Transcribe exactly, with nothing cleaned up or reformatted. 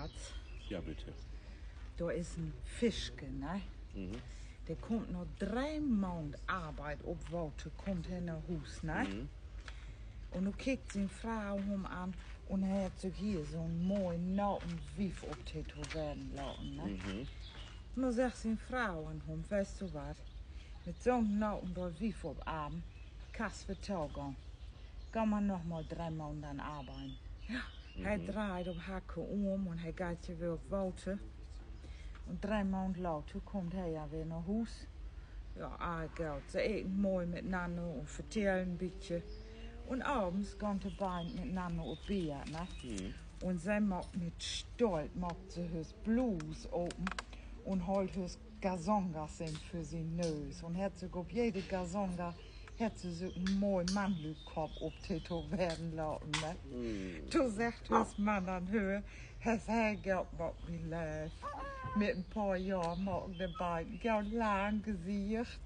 Schatz, ja, bitte. Dor is en Fischke, ne? De kummt na dree Maand Arbeit op Water, kummt he na Huus, ne? Un nu kickt sien Fro hum an un he hett sük hier so'n moi naken Wief op tätoweren laten, ne? Nu seggt sien Fro an hum: Weetst du wat? Mit so'n naken Wief op Arm kannst vertogahn. Gah man noch mal dree Maand arbeiden. Ja, he dreiht op Hacke um un he geiht ja weer op Water. Un dree Maand later kummt he ja weer na Huus. Ja, all goot. Se eten moi mitnanner un vertellen en bietje. Un avends gaht de beiden mitnanner op Bedd, ne? Un se maakt mit Stolt, maakt se hör Bluus open un haalt hör Gazongas in för sien Nöös un hett sük op jede Gazonga, hett se sük en moi Mannlüüdkopp op tätoweren laten, ne? Do seggt hör Mann an hör: Hest heel goot maakt, mien Leev. Mit en poor Johr maken de beiden goot lang Gesicht.